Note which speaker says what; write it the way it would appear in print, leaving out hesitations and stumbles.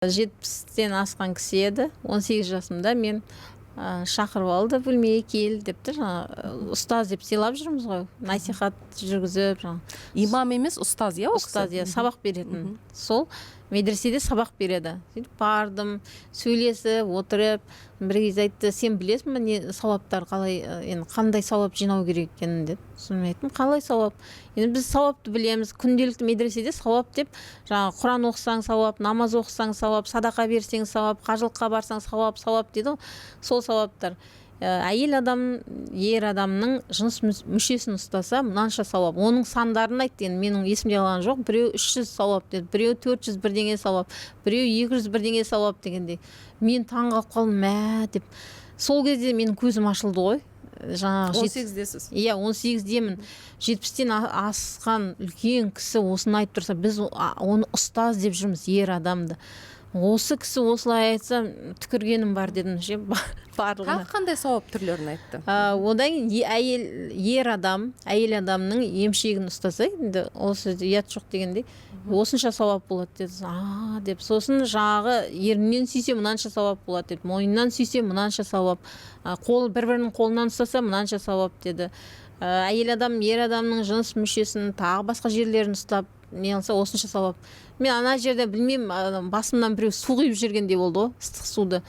Speaker 1: 70-тен асқан кісі еді. 18 жасымда мен шақырып алды, бөлмеге кел деп те. Жаңағы ұстаз деп сыйлап жүрміз ғой, насихат жүргізіп жаңағы.
Speaker 2: Имам емес, ұстаз, иә, ол кісі?
Speaker 1: Ұстаз, иә, сабақ беретін. Сол медреседе сабақ береді. Сөйтіп бардым, сөйлесіп отырып, бір кезде айтты: «Сен білесің бе, не сауаптар қалай, енді қандай сауап жинау керек екенін?» – деді. Сосын мен айттым: «Қалай сауап?» Енді біз сауапты білеміз күнделікті медреседе. Сауап деп жаңағы құран оқысаң сауап, намаз оқысаң сауап, садақа берсең сауап, қажылыққа барсаң сауап, сауап дейді ғой. Сол сауаптар. Әйел адам ер адамның жыныс мүшесін ұстаса, мынанша сауап. Оның сандарын айтты, енді менің есімде қалған жоқ. Біреу 300 сауап деді, біреу 400 бірдеңе сауап, біреу 200 бірдеңе сауап дегендей. Мен таң қалып қалдым, мә деп. Сол кезде менің көзім ашылды ғой жаңағы.
Speaker 2: Он сегіздесіз.
Speaker 1: Иә, 18-демін. 70-тен асқан үлкен кісі осыны айтып тұрса, біз оны ұстаз деп жүрміз ер адамды. Осы кісі осылай айтса, түкіргенім бар дедім ше барлығына.
Speaker 2: Тағы қандай сауап түрлерін айтты?
Speaker 1: Одан кейін әйел, ер адам әйел адамның емшегін ұстаса, енді ол сөзде ұят жоқ дегендей, осынша сауап болады деді. А деп, сосын жаңағы ернінен сүйсе, мынанша сауап болады деді, мойнынан сүйсе, мынанша сауап, қол, бір бірінің қолынан ұстаса, мынанша сауап деді. Әйел адам ер адамның жыныс мүшесін, тағы басқа жерлерін ұстап не қылса, осынша сауап. Мен ана жерде, білмеймін, басымнан біреу су құйып жібергендей болды ғой, ыстық суды.